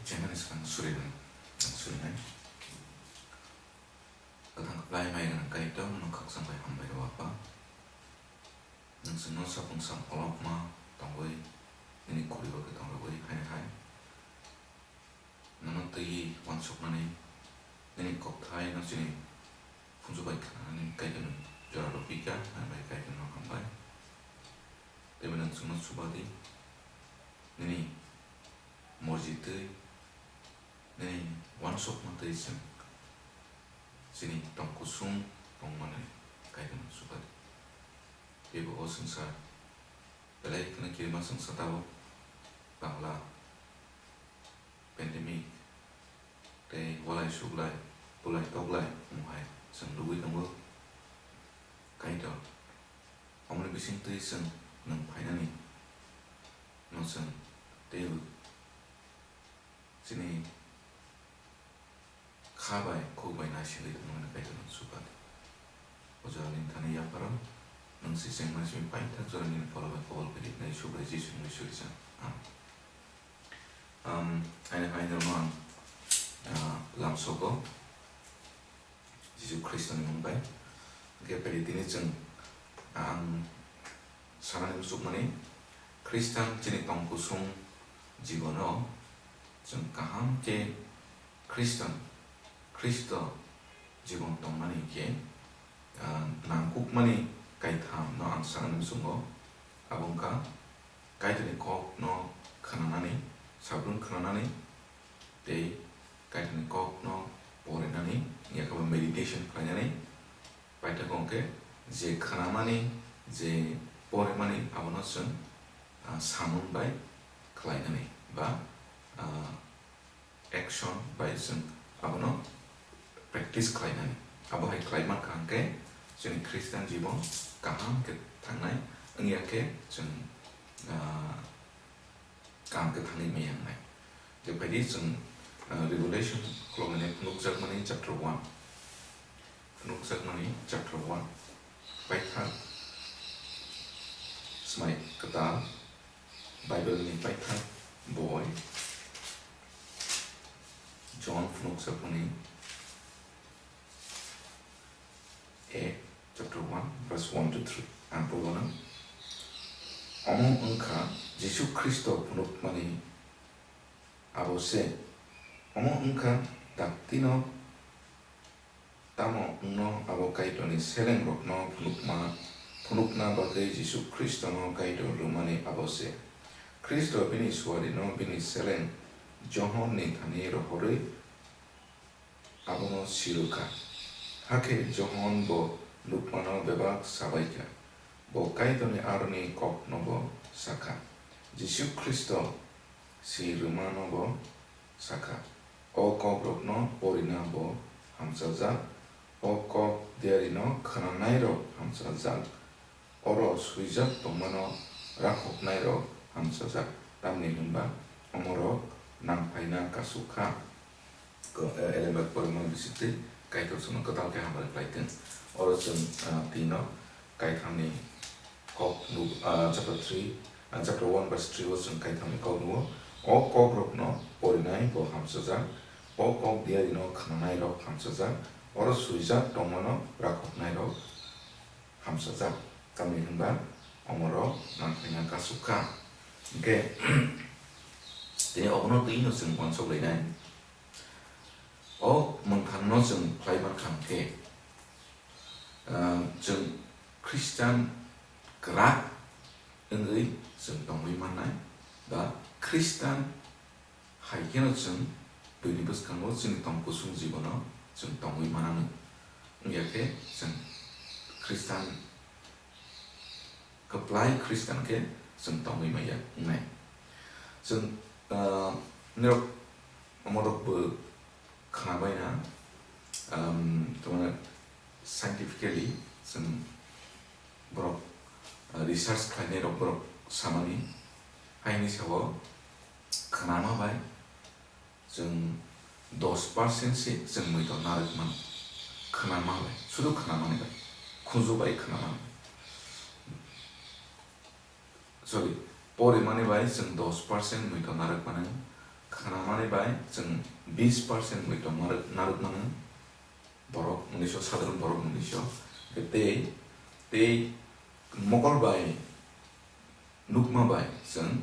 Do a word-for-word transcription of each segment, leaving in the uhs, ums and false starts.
Chengmani swkang suri rwng, ang suri nai. Kwthang kwplai mai gwnang Kaitor, nwng khakchang bai hambai rw Apha. Nwng chwngno sapung sam kolokma tongwi, nini khuri o khe tong rwgwi hai hai. Nono twiwi uansukmani nini kokthai no chini khunju bai khnanani Kaitorni jora rw phi kha, hai bai Kaitorno hambai. Tei bo nwng chwngno chuba di, nini morji twi, nini uansukma twi chwng chini tong kusung tongmani Kaitorno chuba di. Tei bo o swngchar belai kheno kirima swngchar tabuk Bangla pandemic tei walai suklai, bulai toklai wng hai chwng nugwi tongo. Kaitor, omoni bisingtwi chwng nwng phainani no chwng teibo chini kha bai khuk bai naisingwi tongmani Kaitorno chuba di. O jora nini thani yapharo nwng se chengmani simi paithak jora nini phola bai kobol khe rinai Subrai Jisu ni suri chang. Amen. Um, aini phainairokno ang, ah, lamsogo Jisu Khristoni mung bai. Hwnkhe phai di tini chwng, ah, ang sanani muchukmani Khristan chini tong kusung jibono chwng kaham khe Khristan, Khristo jibon tongmani khe, ah, nangkukmani kaithamno ang sanani muchungo. Abo wngkha Kaitorni kokno khnanani, sabrung khnanani, tei Kaitorni kokno porinani, yakaba meditation khlainani, paithago hwnkhe je khnamani, je porimani, abono chwng, ah, samung bai khlainani ba, ah, action bai chwng abono practice khlainani. Abo hai khlai mankha hwnkhe chini Christian jibon kaham khe thangnai, wngya khe chwng, ah, kaham khe thangwi maya wngnai. Je phaidi chwng, ah, Revelation khuloknani phunukjakmani chapter one. Phunukjakmani chapter one. Paithak Swmai Kwtal Bible ni paithak boi. John phunukjakmani A, chapter one, verse one to three. Ang pulgano. Omo wngkha Jisu Khristo phunukmani abo se. Omo wngkha daktino tamo wngno abo Kaitorni selengrokno phunukma, phunukna bagwi Jisu Khristono Kaitor rwmani abo se. Khristo bini suarino bini seleng Johonni thani rohorwi abono sirwkha. Hakhe Johon bo nukmano bebak sabaikha. Bo Kaitorni aroni kokno bo sakha. Jisu Khristo si rwmano bo sakha. O kokrokno porina bo hamchajak. O kok diarino khnanairok hamchajak. Oro swijak tongmano rakhoknairok hamchajak, tamni hwnba omorok nangphaina kasuk kha. Ko-, eh, elembar porimani bisingtwi Kaitor chwngno kwtal khe hamari khlai thung. Oro chwng, ah, tino Kaithamni kok nuk, ah, chapter three, ah, chapter one verse three o chwng Kaithamni kok nugo. O kokrokno porinai bo hamchajak, o kok diarino khnanairok hamchajak, oro swijak tongmano rakhoknairok hamchajak, tamni hwnba omorok nangphaina kasuk kha. Hwnkhe, tini obono twi'-no chwng uansuk lainai. O mwngthangno chwng khlai mankha hwnkhe, ah, chwng Khristan kwrak wngwi chwng tongwi mannai, ba Khristan hai kheno chwng buini bwskango chini tong kusung jibono chwng tongwi mananw. Wngya khe chwng Khristan, kwplai Khristan khe chwng tongwi manya wngnai. Chwng, ah, norok, omorok bo khnabaina, um, tamani scientifically chwng borok, ah, research khlainai rok borok samani, haini sao khnama bai chwng dos percent se chwng muitor narwk mano. Khnama bai, sudu khnamani bai, khunju bai khnamani. Sorry, porimani bai chwng dos percent muitor narwk mano. Khnamani bai chwng bis percent muitom narwk, narwk mano, borok mwnwiso, sadharon borok mwnwiso. Tei, tei mokol bai nukma bai chwng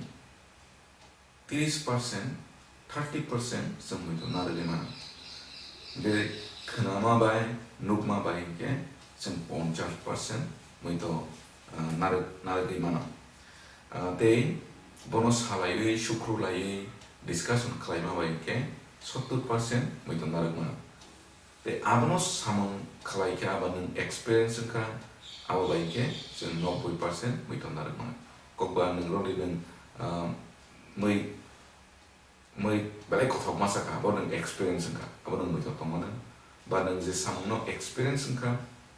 tris percent, thirty percent chwng muitom narwgwi mano. Tei khnama bai nukma bai hinkhe chwng ponchash percent muitom, ah, narwk, narwgwi mano. Ah, tei bono salaiwi, sukhrulaiwi, discussion khlaima bai khe sottor percent muitom narwk mano. Tei abono samung khlai khe, abo nwng experience wngkha, abo bai khe chwng nobboi percent muitom narwk mano. Kokba nwng rwdi nwng, ah, mui mui belai kothok ma sakha, abo nwng experience wngkha, abo nwng muitom tongmano. Ba nwng je samungno experience wngkha,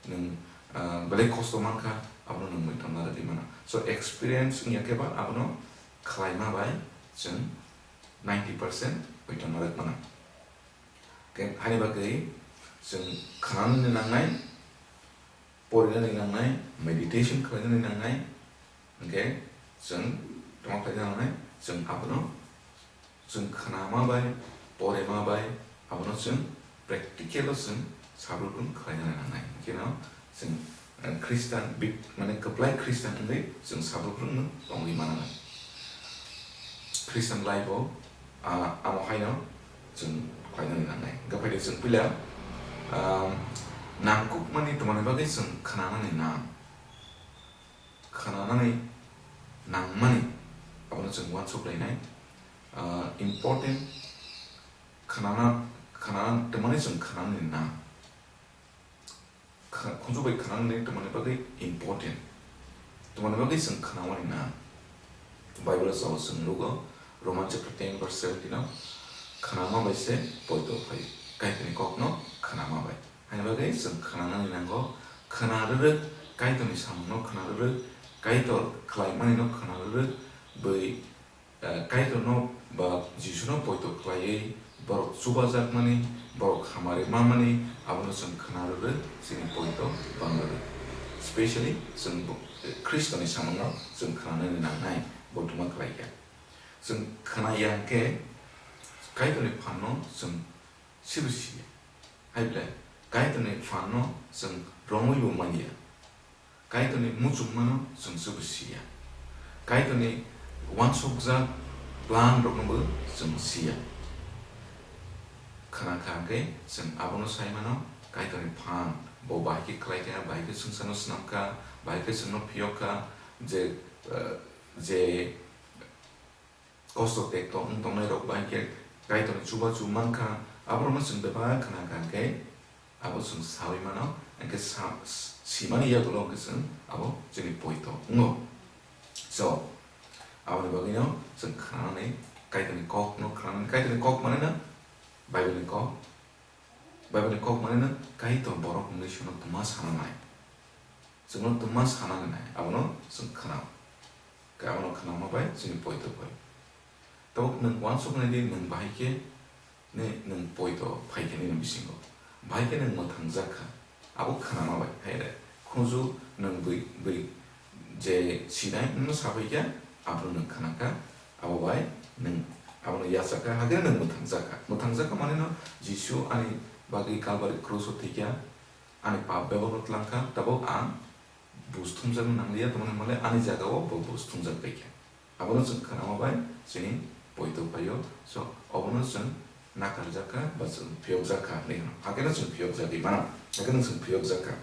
nwng, ah, belai kosto mankha, abono nwng muitom narwgwi mano. So, experience wngya khe ba abono khlaima bai chwng ninety percent muitom narwk mano. Khe haini bagwi chwng khnanani nangnai, porinani nangnai, meditation khlainani nangnai, hinkhe chwng tongma khlaina nangnai, chwng abono chwng khnama bai, porima bai, abono chwng practical o chwng sabrukno khlainani nangnai. Hinkhe no chwng, eh, Christian bit-, mane kwplai Christian wngwi chwng sabrukno tongwi mananai. Christian life o, ah, amo haino chwng khlainani nangnai. Hwnkhe phaidi chwng puila, ah, nangkukmani tongmani bagwi chwng khnanani nang. Khnanani nangmani, abono chwng uansuk lainai. Ah, important khnana, khnana tongmani chwng khnanani nang. Kha-, khunju bai khnanani tongmani bagwi important. Tongmani bagwi chwng khnamani nang. Bible o chao chwng nugo, Roman chapter ten verse seventeen o, "Khnama bai se poito phai, Kaitorni kokno khnama bai." Haini bagwi chwng khnanani nango, khna rwrwk, Kaitorni samungno khna rwrwk, Kaitor khlaimanino khna rwrwk, bwi, eh, Kaitorno ba Jisuno poito khlaiwi borok chubajakmani, borok hamari mamani, abono chwng khna rwrwk, chini poito bang rwrwk. Specially chwng bo-, Khristoni samungno chwng khnanani nangnai, bo tuma khlaikha. Chwng khna ya hwnkhe Kaitorni phanno chwng sibo siya. Hai ble, Kaitorni phanno chwng romwi bo manya. Kaitorni muchungmano chwng sibo siya. Kaitorni uansukjak plan rokno bo chwng siya. Khna kha hwnkhe chwng abono sai mano, Kaitorni phan bo bahai khe khlai kha, bahai khe chwngsano snam kha, bahai khe chwngno phiyok kha, je, eh, je kosto tekto wng tongnai rok bai khe Kaitorni chubachu mankha, aborokno chwng bebak khna kha khe abo chwng saui mano, hwnkhe sa-, simani yagulo hwnkhe chwng abo chini poito wngo. So, aboni bagwino chwng khnanani Kaitorni kokno khnanani, Kaitorni kok mane no Bible ni kok. Bible ni kok mane no Kaitor borok wngwi chwngno tuma sana nai. Chwngno tuma sana nai, abono chwng khna. Khe abono khnama bai chini poito phai. Tabuk nwng uansuknai di nwng bahai khe ni nwng poito phai khe nini bisingo. Bahai khe nwng mwthangjak kha. Abo khnama bai, hai de. Khunju nwng bwi, bwi je sinai nwngno sabai khe, abono nwng khna kha. Abo bai nwng abono yachak kha, hakhe nwng mwthangjak kha. Mwthangjak kha mane no Jisu ani bagwi Kalbari krus o thwi kha, ani pap bebak no tlang kha, tabuk ang bus thumjakna nangliya, tongmani hwnmale ani jaga o bo bus thumjak bai kha. Abono chwng khnama bai chini poito phaio, so obono chwng nakarjak kha ba chwng phiyokjak kha hinwi hwno. Hakhe no chwng phiyokjagwi mano, hakhe no chwng phiyokjak kha.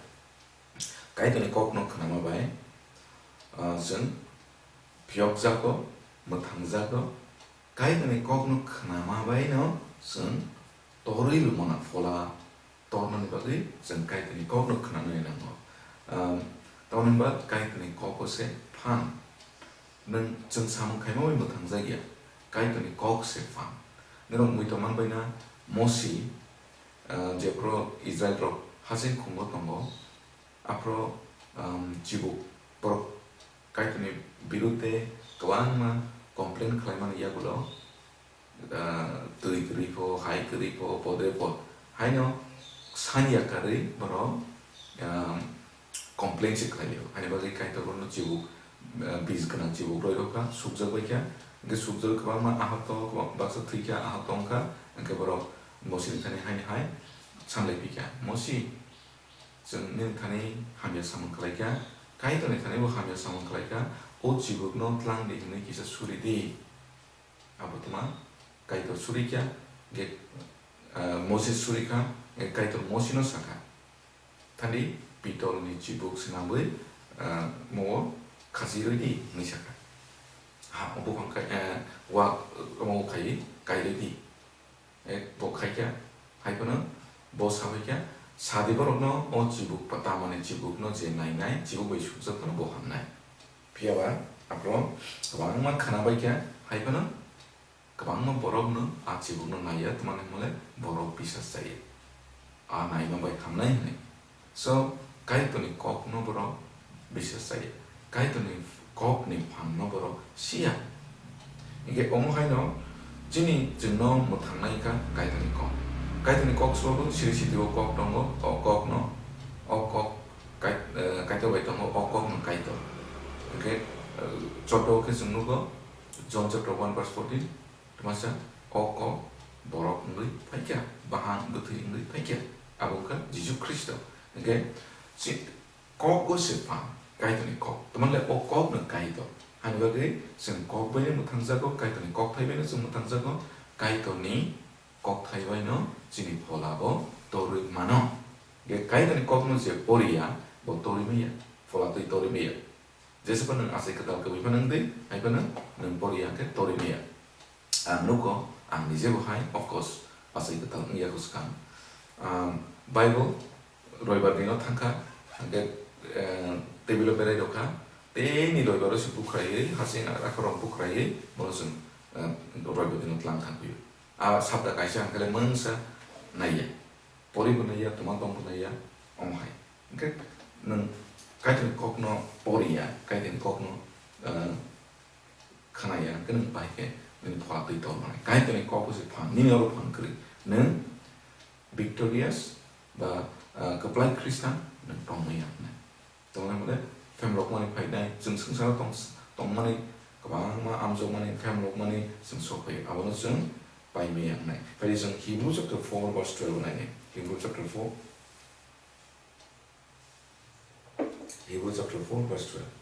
Kaitorni kokno khnama bai, ah, chwng phiyokjago, mwthangjago. Kaitorni kokno khnama baino chwng torwi rwmana phola tornani bagwi chwng Kaitorni kokno khnanani nango. Um, tamoni hwnba Kaitorni kok o se phan. Nwng chwng samung khaima bai mwthangjakya, Kaitorni kok se phan. Norok muitu man baina Mosi, uh, jephru Israel rok hasing khungo tongo, aphuru, um, chibuk borok Kaitorni birudhe kwbangma complain khlaimani yagulo, ah, twi kwrwi pho, hai kwrwi pho, podre pho, haino sanya karwi borok, ah, complain se khlaio. Haini bagwi Kaitor bono chibuk, ah, bis gwnang chibuk roi rokha, sukjak bai kha, Hwnkhe sukjagwi kwbangma ahok tongo, kwbang-, baksa thwikha, ahok tongkha, hwnkhe borok Mosini thani haini hai sanlaiphikha, "Mosi, chwng nini thani hamya samung khlaikha, Kaitorni thani bo hamya samung khlaikha, o chibukno tlang di hwnwi kisa suri di." Abo tma Kaitor surikha, hwnkhe, ah, Mosi surikha, hwnkhe Kaitor Mosino sakha, "Thandi pitolni chibuk swnamwi, ah, mo khachi rwdi," hwnwi sakha. Ha, o buphang kai, eh, wa, omo khai kai rwdi. Eh, bo khaikha, hai phano bo sa phaikha, "Sadi borokno o chibuk pa-, tamani chibukno je nainai, chibuk bai sukjak phano bo hamnai." Phiya ba aphuru kwbangma khwna baikha, hai phano kwbangma borokno a chibukno naiya, tmani hwnle borok bisas chaya, a naima bai hamnai hwnwi. So, Kaitorni kokno borok bisas chaya, Kaitorni kokni phangno borok siya. Hwnkhe omo haino chini chwngno mwthangnai kha Kaitorni kok. Kaitorni kok sabo siri sitio kok tongo, o kokno, o kok Kai-, eh, Kaitor bai tongo, o kokno Kaitor. Hwnkhe, eh, chotto khe chwng nugo, John chapter one verse fourteen, twmasa, o kok borok wngwi phaikha, bahang bwthwi wngwi phaikha, abo wngkha Jisu Khristo. Hwnkhe si-, kok o se pha, Kaitorni kok. Tamani le o kokno Kaitor. Hani bagwi chwng kok baino mwthangjago, Kaitorni kokthai baino chwng mwthangjago, Kaitorni kokthai baino chini phola bo torwi mano. Hwnkhe Kaitorni kokno je poriya, bo torwi maya, phola twi torwi maya. Jesa phano nwng achai kwtal kwbwi phano wng di, hai phano nwng poriya khe torwi maya. Ang nugo, ang nije bo hai, of course, achai kwtal wngya kho swkang. Um, Bible Roibar dino thangkha, hwnkhe, eh, table o berai rokha, tei ni roibar o se bukhraui, hasing akhorok bukhraui, bono chwng, eh, roibar dino tlang thangphio. A sabda kaisa hwnkhe le mungsa naiya, pori bo naiya, twma tong bo naiya, omo hai. Hwnkhe nwng Kaitorni kokno poriya, Kaitorni kokno, eh, khnaya, hwnkhe nwng bai khe nini phola twi tong mani. Kaitorni kok se phang, nini oro phang kwrwi. Nwng victorious ba, ah, kwplai Khristan nwng tongmaya hwnwi. Tongmani hwnle phem rok mani phainai, chwng swngcharo tong, tongmani kwbangma amjokmani, phem rok mani chwng sok phaio. Abono chwng paimaya wngnai. Phai chwng Hebrew chapter four verse twelve nainai. Hebrew chapter four. Hebrew chapter four verse twelve.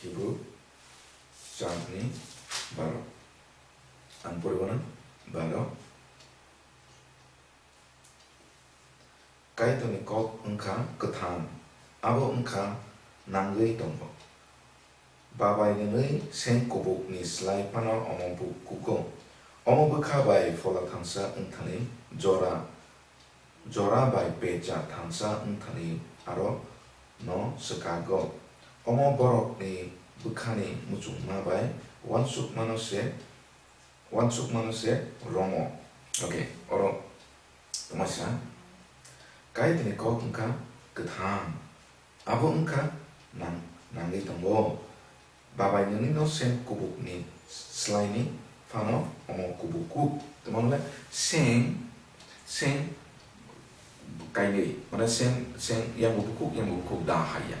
Hebrew chapter ni baro. Ang poribo na baro. Kaitorni kok wngkha kwthang, abo wngkha nangwi tongo. Babai nwnwi seng kubukni slai phano omo bu-, kugo. Omo bwkha bai phola thansa wngthani jora, jora bai pecha thansa wngthani aro no swkago. Omo borokni bwkhani muchungma bai uansukmano se, uansukmano se romo. Okay, oro twmasa Kaitorni kok wngkha kwthang. Abo wngkha nang-, nangwi tongo. Babai nwnwi no seng kubukni slaini phano omo kubuk kuk. Tamo hwnle seng, seng kainwi, mane seng, seng yang bo bukuk, yang bo bukuk da haiya.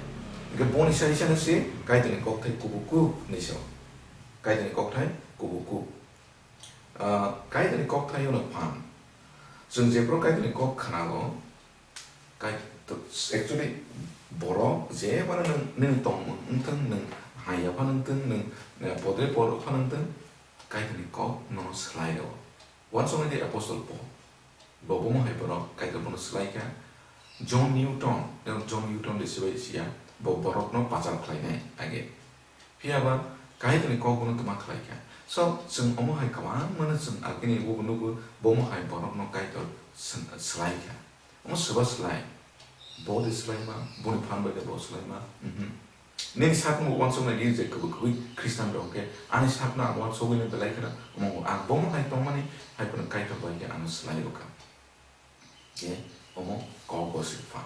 Hwnkhe boni sai sano se Kaitorni kokthai kubuk kuk hinwi sao. Kaitorni kokthai kubuk kuk. Ah, Kaitorni kokthai no phan. Chwng jephru Kaitorni kok khnago, Kai-, to, actually, borok je phano nwng, nini tongmung wngthung, nwng haiya phano wngthung, nwng, eh, podre porok phano wngthung, Kaitorni kok nono swlai rwo. Uansuknai di Apostle Paul. Bo bomo hai borok Kaitor bono swlai kha. John Newton, John Newton de sibai siya, bo borokno pachal khlainai age. Phiya ba Kaitorni kok bono twma khlai kha. So, chwng omo hai kwbangmano chwng agini abo nugo, bomo hai borokno Kaitor swn-, swlai kha. Omo swba swlai. Bo de swlaima, boni phan bai de bo swlaima. Mhm. Nini sakno uansuknai di je kwbwi kwbwi Khristan rok khe, ani sakno ang uansugwi no belai kheno, omo ang bomo hai tongmani, hai phano Kaitor bai khe ano swlai rwkha. Je omo kok o se phan.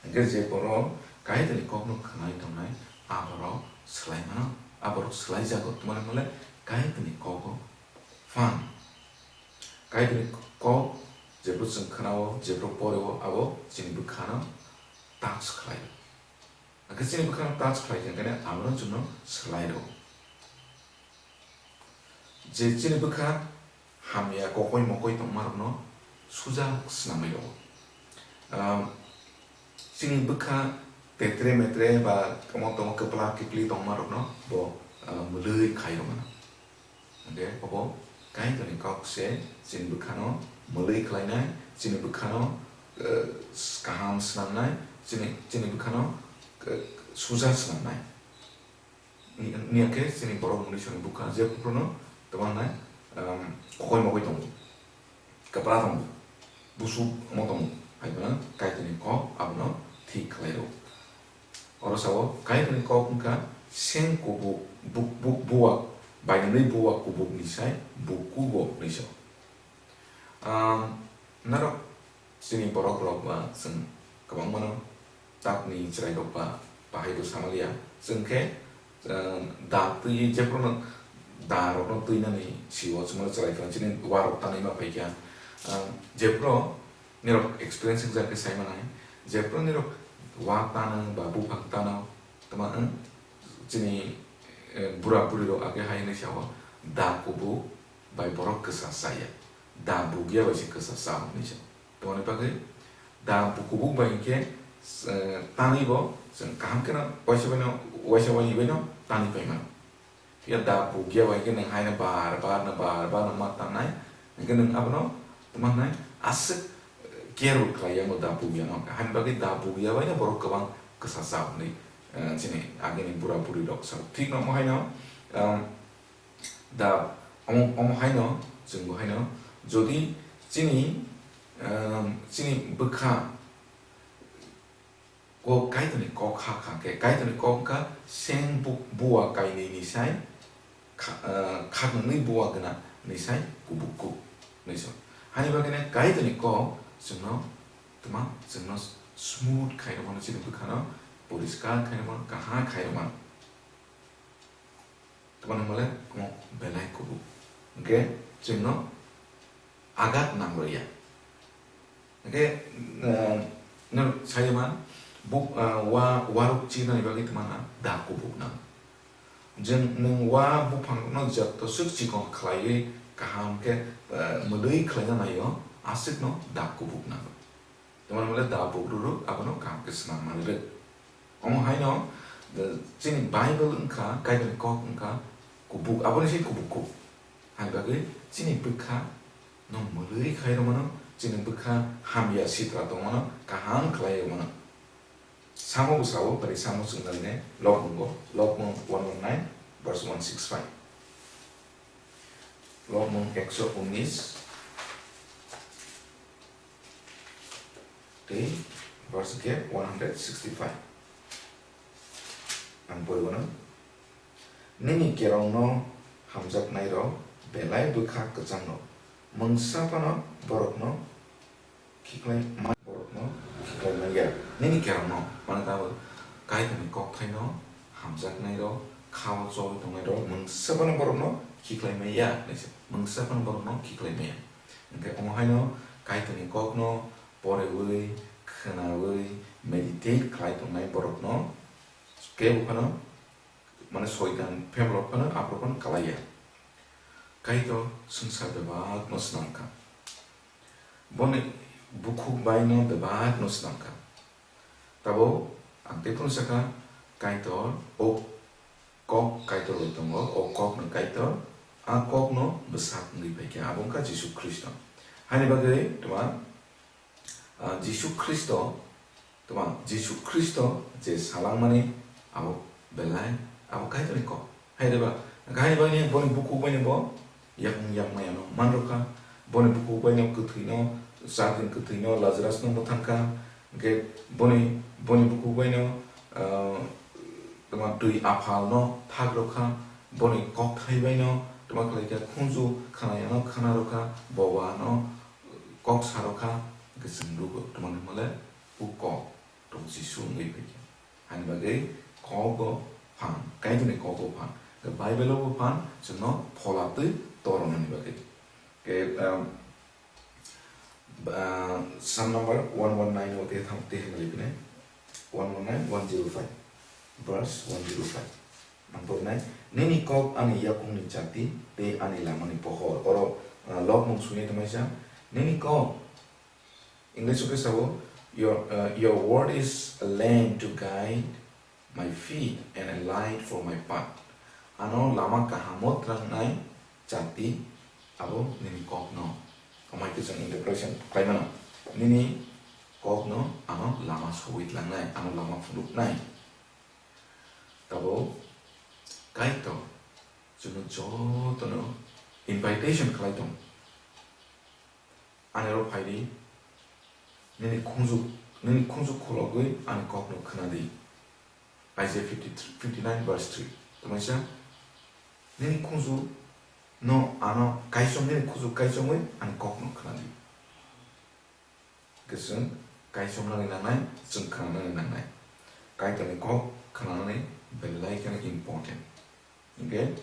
Hwnkhe je borok Kaitorni kokno khwnai tongnai, a borok swlai mano, a borok swlai jago, tmani hwnle Kaitorni kok o phan. Kaitorni kok jephru chwng khna-o, jephru pori-o, abo chini bwkhano touch khlai-o. Hwnkhe chini bwkhano touch khlai khe, hwnkhe abono chwngno swlai rwo. Je chini bwkha hamya kokoi mokoi tongmarokno suja swnamwi rwo. Ah, chini bwkha tetre metre ba omo tongma kwpla kwpli tongmarokno bo, ah, mwlwi khai rwmano. Hwnkhe obo Kaitorni kok se chini bwkhano mwlwi khlainai, chini bwkhano, eh, kaham swnamnai, chini, chini bwkhano, eh, suja swnamnai. Ni, ni hwnkhe chini borok mwnwisoni bwkha je buphurno twma hwnai, um, kokoi mokoi tongo, kwpla tongo, busuk omo tongo, hai phano Kaitorni kok abono thik khlai rwo. Oro sao Kaitorni kok wngkha seng kubuk, buk, buk, buwak, bainani buwak kubuk ni sai buk kugo hinwi sao. Um, norok chini borok rok ba chwng kwbangmano takni chwrai rok ba bahai bo samalia. Chwng khe, um, da twi jephruno da rokno twinani sio chwngno chwrai phano chini warok tanwi ma phaikha. Um, jephru nirok experience wngjak khe sai manai, jephru nirok wa tano ba buphang tano, tama wng chini, eh, bura buri rok age hai hinwi sao, da kubuk bai borok kwsa chaya, da bugya bai se kwsa cha hinwi sao. Tongni bagwi da bu-, kubuk bai hinkhe, eh, tanwi bo chwng kaham kheno waisa baino, waisa waini baino tanwi pai mano. Phiya da bugya bai hinkhe nwng haino bar bar no bar bar no ma tangnai, hinkhe nwng abono tma hwnai aswk, eh, care bo khlai ya bo da bugya no. Haini bagwi da bugya bai no borok kwbang kwsa cha hwnwi, eh, chini agini bura buri rok sao. Thik no omo haino, um, Da, omo, omo haino, chwng bo haino, jodi chini, um, chini bwkha kok Kaitorni kok kha kha khe, Kaitorni kok wngkha seng bu-, buwa kainwi ni sai kha-, uh, khaknwi buwa gwnang ni sai kubuk kuk hinwi sao. Hani bagwi no Kaitorni kok chwngno tma, chwngno smooth khai rwmano, chini bwkhano poriskar khai rwmano, kaham khai rwmano. Tamo hwnmale omo belai kubuk. Hwnkhe chwngno agat nangrwya. Hwnkhe, eh, nw saimano, buk, eh, wa, waruk chinani bagwi tamo da kubuk nango. Chwng nwng wa buphangno joto swk chikon khlaiwi kaham khe, eh, mwlwi khlaina naio, aswkno da kubuk nango. Tamo hwnmale da buk rwrwk abono kaham khe swnam manwi rwk. Omo haino, the, chini Bible wngkha, Kaitorni kok wngkha kubuk, aboni se kubuk kuk. Hani bagwi chini bwkha no mwlwi khai rwmano, chini bwkha hamya sitra tongmano kaham khlai rwmano. Samo bwsao bari samo chwng naline Lobmungo, Lobmung one one nine verse one six five. Lobmung ekso unis. Tei verse khe one hundred sixty-five. Ang poribo no. Nini kerongno hamjaknairok belai bwkha kwchangno, mungsa phano borokno khiklai ma-, borokno khiklai manya. Nini kerongno, mane tamo Kaitorni kokthaino hamjaknairok, khao choi tongnairok, mungsa phano borokno khiklai manya, hinwi se. Mungsa phano borokno khiklai manya. Hwnkhe omo haino Kaitorni kokno poriwi, khwnawi, meditate khlai tongnai borokno kebo phano, mane, soitan phebrok phano aphuru phano kalaiya. Kaitor swngchar bebakno snamkha. Boni bukhuk baino bebakno snamkha. Tabuk ang tei phano sakha, Kaitor, o kok Kaitor bai tongo, o kokno Kaitor, a kokno bwsak wngwi phaikha, abo wngkha Jisu Khristo. Haini bagwi tma, ah, Jisu Khristo, tma, Jisu Khristo je salangmani abo belai, abo Kaitorni kok. Haireba, haini bagwi boni bukhuk baino bo yakung yakmaya no manrwkha, boni bukhuk baino kwthwino, char din kwthwino Lazarusno mwthangkha, hwnkhe boni, boni bukhuk baino, ah, tma twi aphalno thakrwkha, boni kokthai baino tma khlaikha, khunju khanayano khanarwkha, bobano kok sarwkha, hwnkhe chwng nugo tma hwnmale o kok tong Jisu wngwi phaikha. Ani bagwi kogo phan, Kaitorni kogo phan. Bible-o bo phan, chwngno phola twi tornani bagwi. Ke, um, uh, Psalm number one one nine o tei thang, tei hamjai phine. One one nine, one zero five. Verse one zero five. Ang porinai, "Nini kok ani yakungni chati tei ani lamani pohor." Oro, ah, lokmung sungwi tongmai sa, "Nini kok." English o khe sao, "Your, ah, your word is a lamp to guide my feet and a light for my path." Ano lama kahamo twlangnai chati abo nini kokno. Amai khe chwng interpretation khlai mano. Nini kokno ano lama sogwi tlangnai, ano lama phunuknai. Tabuk Kaitor chwngno jotono invitation khlai tong. Ani rok phai di, nini khunju, nini khunju khulogwi ani kokno khna di. Isaiah fifty-three, fifty-nine verse three. Tamaisa, nini khunju no ano kaichom, nini khunju kaichomwi ani kokno khna di. Hwnkhe chwng kaichomnani nangnai, chwng khnanani nangnai. Kaitorni kok khnanani belai kheno important. Hwnkhe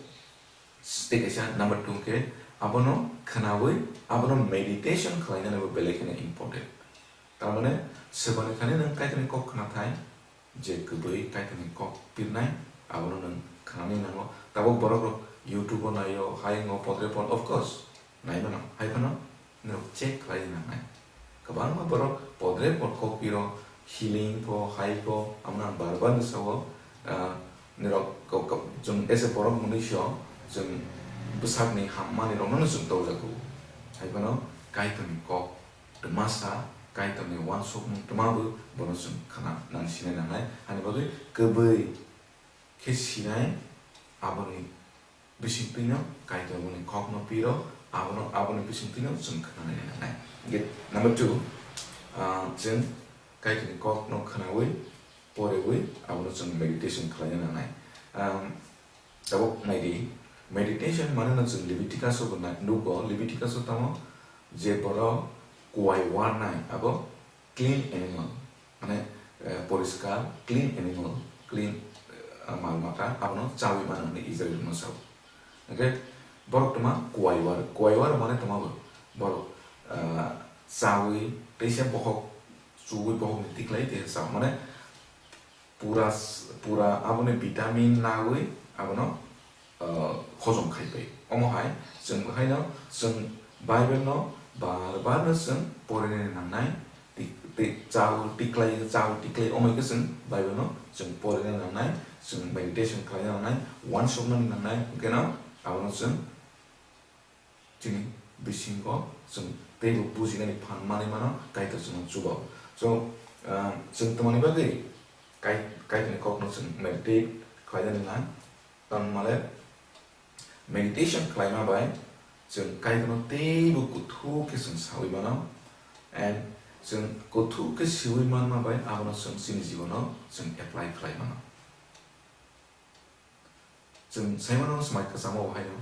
tei kaisa number two khe abono khnaui abono meditation khlainani bo belai kheno important. Tamani swbani thani nwng Kaitorni kok khna thai, je kwbwi Kaitorni kok pirnai, abono nwng khnani nango. Tabuk borok rok YouTube o naio, hai wngo podre pod, of course, nai mano, hai phano norok check khlai nangnai. Kwbangma borok podre pod kok piro, healing pho, hai pho, amo ang bar bar no sao, ah, norok ko-, ko-, chwng as a borok mwnwi so, chwng bwsakni hammani rokno no chwng tokjago. Hai phano Kaitorni kok twmasa, Kaitorni uansukmung twma bo bono chwng khna nang sinai nangnai. Ani bagwi kwbwi khe sinai, aboni bisingtwino Kaitor boni kokno piro, abono, aboni bisingtwino chwng khnanai nangnai. Hwnkhe number two, ah, chwng Kaitorni kokno khnaui, poreui, abono chwng meditation khlaina nangnai. Um, tabuk naidi, meditation mane no chwng Leviticus o bo nai-, nugo, Leviticus o tamo je borok kuai warnai, abo clean animal, mane, eh, poriskar, clean animal, clean, eh, mal mata, abono chaui mano hwnwi Israel rokno sao. Hwnkhe borok tma kuai war, kuai war mane tma bo, borok, eh, chaui teisa bokhok chuwi bokhokni tiklai teisa sao, mane pura s-, pura aboni vitamin naui abono, ah, hojom khai pai. Omo hai chwng haino chwng Bible no bar bar no chwng porinani nangnai, ti-, ti-, chao tiklai, chao tiklai omo hai khe chwng Bible no chwng porinani nangnai, chwng meditation khlaina nangnai, uansuknani nangnai, hwnkhe no abono chwng chini bisingo chwng teibo bujinani phan manwi mano, Kaitor chwngno chuba. So, ah, chwng tongmani bagwi Kai-, Kaitorni kokno chwng meditate khlainani nang. Tongmale meditation khlaima bai chwng Kaitorno teibo kuthuk khe chwng saui mano, and chwng kuthuk khe siui manma bai abono chwng chini jibono chwng apply khlai mano. Chwng sai mano, Swmai Kwchamo bo haino,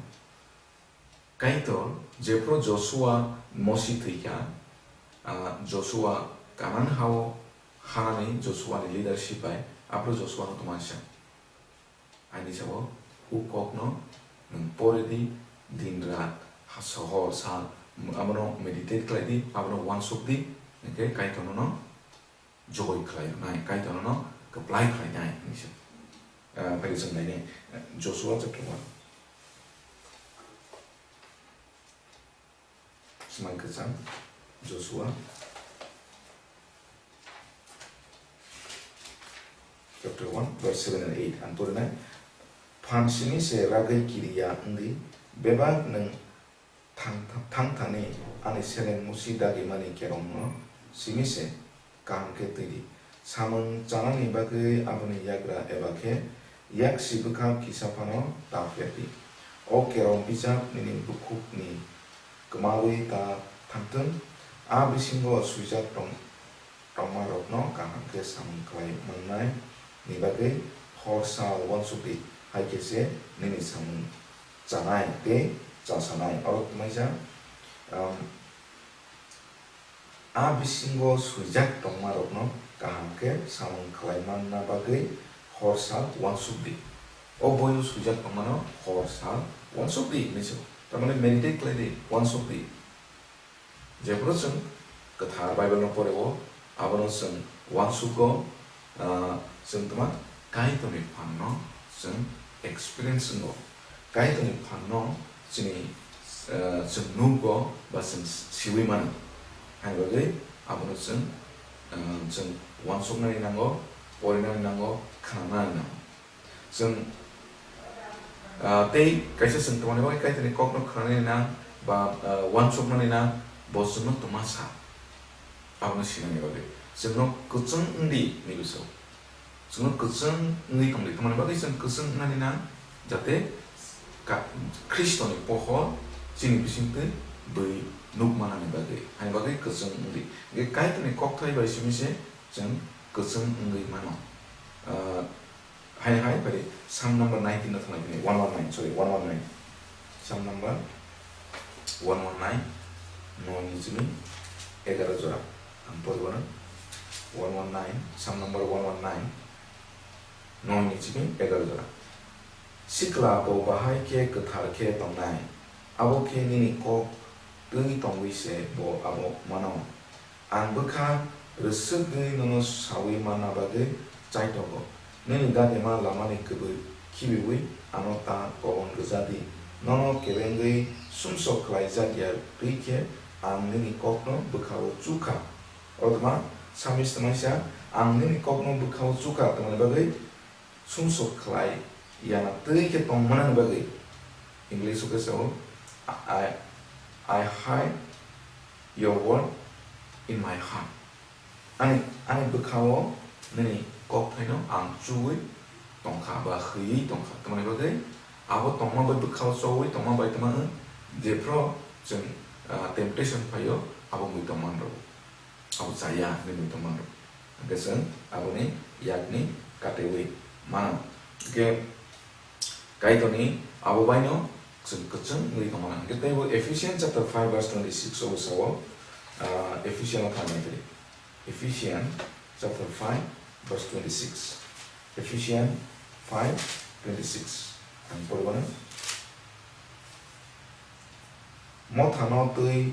Kaitor jephru Joshua Mosi thwikha, ah, Joshua Kanan hao hanani Joshua ni leadership bai, aphru Joshua no tongmani sa, "Ani sabo huk kok no nwng pore di, din rat, ha sohor sal, abono meditate khlai di, abono uansuk di, hwnkhe Kaitor no joy khlai rwnai, Kaitor no kwplai khlai nai," hwnwi se. Ah, phai chwng nainai, ah, Joshua chapter one. Swmai Kwcham, Joshua chapter one, verse seven and eight. Ang porinai, "Phan simi se ragwi kiriya wngdi, bebak nwng thang, thang thani ani seleng musi dagimani kerongno simi se kaham khe twi di. Samung chanani bagwi aboni yagra eba khe yaksi bwkhak kisa phano ta pher di. O kerong bijap nini bukhukni kwmaui ta thangthwng, a bisingo swijak tong, tongmarokno kaham khe samung khlai mannai ni bagwi hor sal uansuk di, hai khe se nini samung chanai tei chasanai." Oro tongmai jak, um, a bisingo swijak tongmarokno kaham khe samung khlai manna bagwi hor sal uansuk di. O boino swijak tongmano hor sal uansuk di hinwi se. Tamani meditate khlai di, uansuk di. Jephru chwng kwthar Bible no poreo, abono chwng uansugo, ah, chwng tma Kaitorni phanno chwng experience wngo. Kaitorni phanno chini, eh, chwng nugo ba chwng siwi mano. Haini bagwi abono chwng, eh, chwng uansuknani nango, porinani nango, khnanani nango. Chwng, ah, tei kaisa chwng tongmani bagwi Kaitorni kokno khnanani nang ba, ah, uansuknani nang, bo chwngno twma sa, abono sinani bagwi. Chwngno kwchwng wngdi hinwi bwsao. Chwngno kwchwng wngwi tongdi, tamoni bagwi chwng kwchwng wngnani nang, jate ka-, Khristoni pohor chini bisingtwi bwi nukmanani bagwi, haini bagwi kwchwng wngdi. Hwnkhe Kaitorni kokthai bai simi se chwng kwchwng wngwi mano. Ah, Hai hai, bari Psalm number nineteen no thangna phini, one one nine, sorry, one one nine. Psalm number one one nine, noi ni simi egaroh jora. Ang poribo na. One one nine, Psalm number one one nine, noi ni simi egaroh jora. Sikla bo bahai khe kwthar khe tongnai, abo khe nini kok twi tongwi se bo abo mano. Ang bwkha rwswgwi nono saui manna bagwi chaitogo. Nini dagima lamani kwbwi khibiui ano ta kobon rwja di. Nono kebengwi sumsok khlaijak ya twi khe ang nini kokno bwkhao chu kha. Oro tongma Psalmist tongmani sa, "Ang nini kokno bwkhao chu kha," tongmani bagwi sumsok khlai yana twi khe tongmanani bagwi. English o khe sao, "I, I hide your word in my heart." Ani, ani bwkhao nini kokthaino ang chuwi tongkha ba hwiwi tongkha. Tamoni bagwi abo tongma bai bwkhao chowi tongma bai tongma wng, jephru chwng, ah, temptation phaio abo mui tongma rw. Abo chaya hinwi tongmano. Hwnkhe chwng aboni yakni katewi mano. Hwnkhe Kaitorni abo baino chwng kwchwng wngwi tongmano. Hwnkhe teibo Ephesians chapter five verse twenty-six o bwsao, ah, Ephesians o thangwi phai. Ephesians chapter five verse twenty-six. Ephesians five twenty-six. Ang poribano. Mothano twi,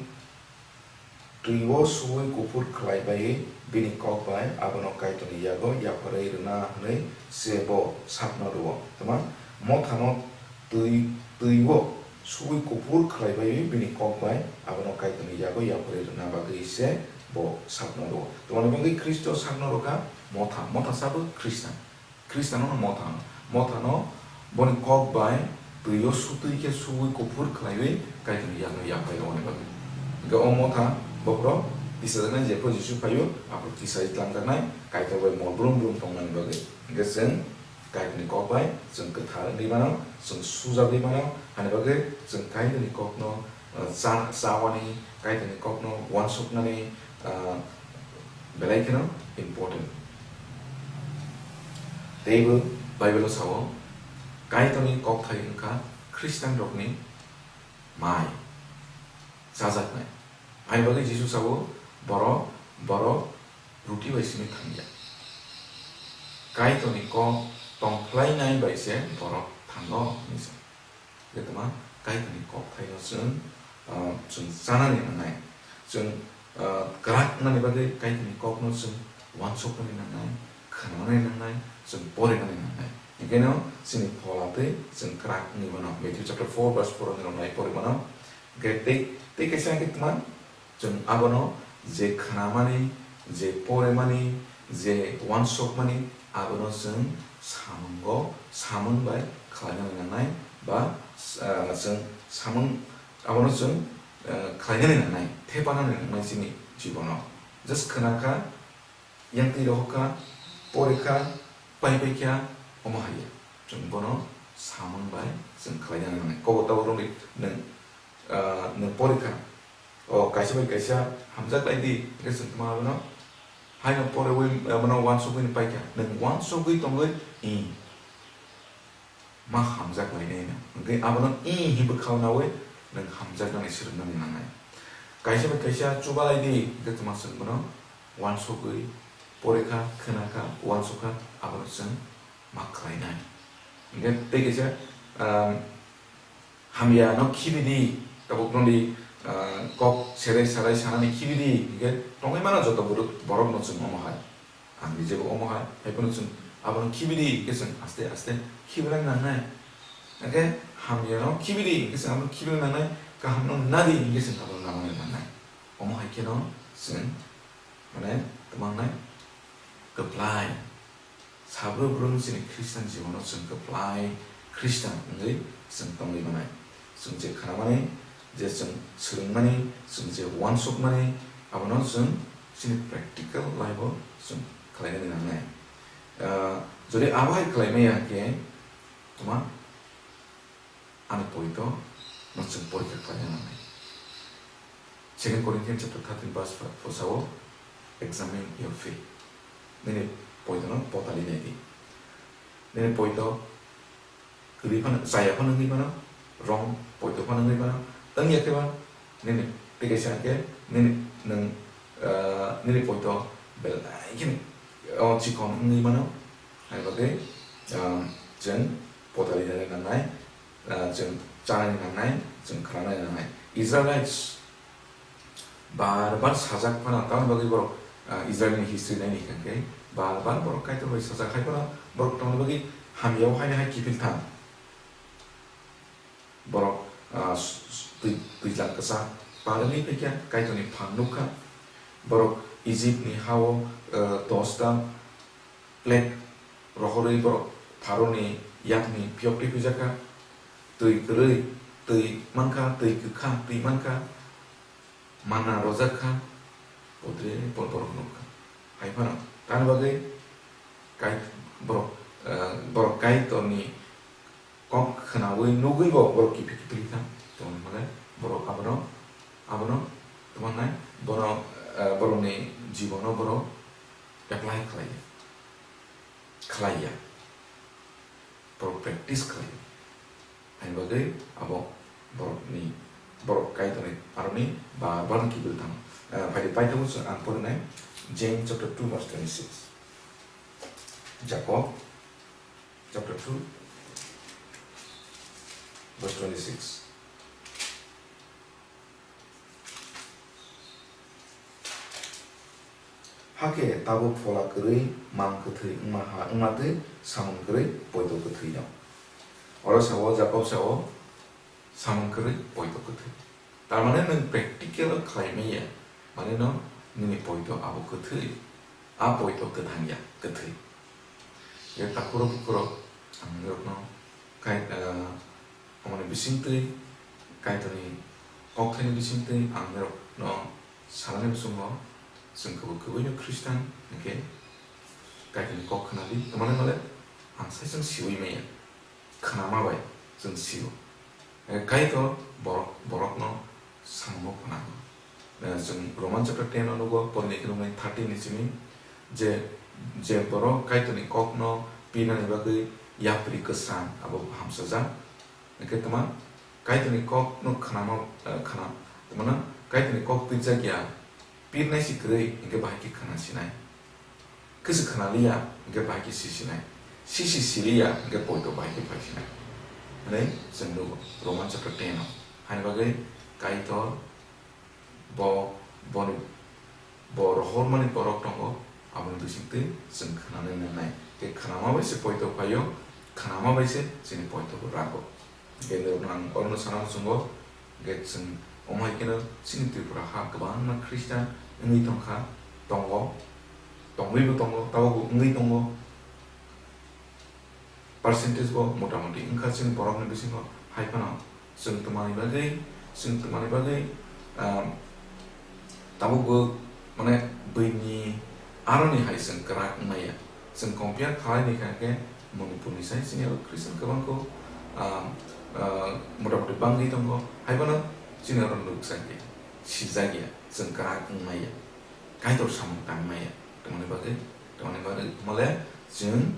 twi-o suwi kuphur khlai baiwi bini kok bai abono Kaitorni yago yapharwi rwna hwnwi se bo sakno rw-o. Tama? Mothano twi, twi-o suwi kuphur khlai baiwi bini kok bai abono Kaitorni yago yapharwi rwna bagwi se bo sakno rw-o. Tamoni bagwi Khristo sakno rw kha motha, motha sabo Khristan. Khristiano no motha hwno. Mothano boni kok bai twi-o sutwi khe suwi kuphur khlaiwi Kaitorni yakno yapharwi rwmani bagwi. Hwnkhe o motha bokhorok tisajaknai, jephru Jisu phaio, aphuru tisai tlanjaknai, Kaitor bai mol brum brum tongnani bagwi. Hwnkhe chwng Kaitorni kok bai chwng kwthar wngwi mano, chwng sujagwi mano, hani bagwi chwng Kaitorni kokno, uh, cha-, chawani, Kaitorni kokno uansuknani, uh, belai kheno important. Teibo Bible-o sao, Kaitorni kokthai wngkha Khristianrokni mai chajaknai. Haini bagwi Jisu sao, "Borok, borok ruti bai simi thangya. Kaitorni kok tongkhlainai bai se borok thango," hinwi sa. Hwnkhe tama Kaitorni kokthaino chwng, ah, chwng chanani nangnai. Chwng, ah, kwrak wngnani bagwi Kaitorni kokno chwng uansuknani nangnai, khwnanani nangnai, chwng porinani nangnai. Hwnkhe no chini phola twi chwng kwrak wngwi mano. Matthew chapter four verse four o nai pori mano. Hwnkhe tei, tei kaisa hwnkhe tma, chwng abono je khnamani, je porimani, je uansukmani, abono chwng samungo, samung bai khlainani nangnai, ba, ah, chwng samung, abono chwng, ah, khlainani nangnai, thepanani nangnai chini jibono. Just khna kha, yang twi rohor kha, pori kha, pai pai kha, omo hai ya. Chwng bono samung bai chwng khlainani nangnai. Kobo tabuk romwi nwng, ah, nwng pori kha, o kaisa bai kaisa hamjak lai di, hwnkhe chwng tma abono haino poriwi, ah, bono uansukwi pai kha. Nwng uansukwi tongwi, i, ma hamjak lainai no. Hwnkhe abono i hi bwkhao naui nwng hamjaknani swrwngnani nangnai. Kaisa bai kaisa chubalai di, hwnkhe tma chwng bono uansukwi pori kha, khna kha, uansuk kha, abono chwng ma khlainai. Hwnkhe tei kaisa, um, hamya no khibi di, tabuk noni, uh, kok serai sarai sanani khibi di, hwnkhe tongwi mano joto borok, borok no chwng omo hai. Ang nijebo omo hai, hai phano chwng Abono khibidi hwnkhe chwng aste aste khibilai nangnai. Hwnkhe hamyano khibidi hwnkhe chwng abono khibilai nangnai, kahamno nadi hwnkhe chwng abono namani nangnai. Omo hai kheno chwng, mane, twmangnai kwplai. Sabro brum chini Christian jibono chwng kwplai Christian wngwi chwng tongwi manai. Chwng je khnamani, je chwng swrwngmani, chwng je uansukmani, abono chwng chini practical life-o chwng khlainani nangnai. Ah, jodi abo hai khlai maya khe, tma, ani poito no chwng porikha khlaina nangnai. Second Corinthians chapter thirteen verse four sao, "Examine your faith." Nini poito no potali nai di. Nini poito kwrwi phano, chaya phano wngwi mano, wrong poito phano wngwi mano, wngya khe ba nini tei kaisa khe nini, nwng, ah, nini poito belai kheno o chikon wngwi mano, hai bagwi, ah, chwng potali nani nangnai, ah, chwng chanani nangnai, chwng khnanani nangnai. Israelites bar bar sajak phano, tamoni bagwi borok, ah, Israelni history naini hwnkhe bar bar borok Kaitor bai sajak hai phano borok tamoni bagwi hamyao haino hai kiphil thang. Borok, ah, s-, s-, twi-, twijlang kwchak par wngwi phaikha, Kaitorni phang nukha. Borok Egyptni hao, ah, dosta plague rohorwi borok Pharaoni yakni phiyok twi phijakha. Twi kwrwi twi mankha, twi kwkha twi mankha, manna rojakha, putre por borok nukha. Hai phano tamni bagwi Kai-, borok, eh, borok Kaitorni kok khnaui nugui bo borok kiphil kiphil kha. Tongmani hwnle borok abono, abono tongmani bono, eh, borokni jibono borok apply khlaiya, khlaiya, borok practice khlaiya. Haini bagwi abo borokni, borok Kaitorni aroni bar bar kiphil thango. Eh, phaidi paithago chwng ang porinai James chapter two verse twenty-six. Jakob chapter two, verse twenty-six. Hakhe tabuk phola kwrwi mang kwthwi wngma ha wngma twi samung kwrwi poito kwthwi no. Oro sao, Jakob sao, samung kwrwi poito kwthwi. Tar mane nwng practical o khlai manya, mane no nini poito abo kwthwi, a poito kwthang ya, kwthwi. Ya takhuro bukhuro ang norokno kai, ah, omoni bisingtwi, Kaitorni kokthaini bisingtwi ang norokno sanani bisingo chwng kwbwi kwbwino Khristan hwnkhe Kaitorni kok khnadi, tongmani male ang sai chwng siui manya. Khnama bai chwng sio. Eh, Kaitor borok, borokno samung phwnango. Eh, chwng Roman chapter ten o nugo, porni kheno nai thirteen ni simi, je, je borok Kaitorni kokno pinani bagwi yapri kwsang abo hamsajak. Hwnkhe tma Kaitorni kokno khnama, eh, khna-, tma no Kaitorni kok pirjak ya, pirnai si kwrwi, hwnkhe bahai khe khna sinai. Khe se khna liya, hwnkhe bahai khe si sinai. Si si si liya, hwnkhe poito bahai khe phai sinai. Hwnwi chwng nugo, Roman chapter ten o. Haini bagwi Kaitor bo, boni, bo rohormani borok tongo, aboni bisingtwi chwng khnanai nangnai. Tei khnama bai se poito phaio, khnama bai se chini poito bo rago. Hwnkhe norokno ang orono sana muchungo, hwnkhe chwng omo hai kheno chini Tripura ha kwbangma Christian wngwi tongkha, tongo, tongwibo tongo, tabukbo wngwi tongo. Percentage bo motamoti wngkha chini borokni bisingo, hai phano chwng twmani bagwi, chwng twmani bagwi, ah, tabukbo, mane, buini aroni hai chwng kwrak wngmaya. Chwng compare khlai ni kha khe Manipurni sai chini abo Christian kwbang kho, ah, ah, motamoti bangwi tongo, hai phano chini oro nuk jakya, sijak ya, chwng kwrak wngmaya, Kaitor samung tangmaya, twmani bagwi, twmani bagwi, mole chwng,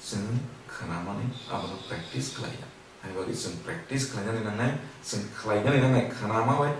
chwng khnamani abono practice khlaiya. Haini bagwi chwng practice khlainani nangnai, chwng khlainani nangnai, khnama bai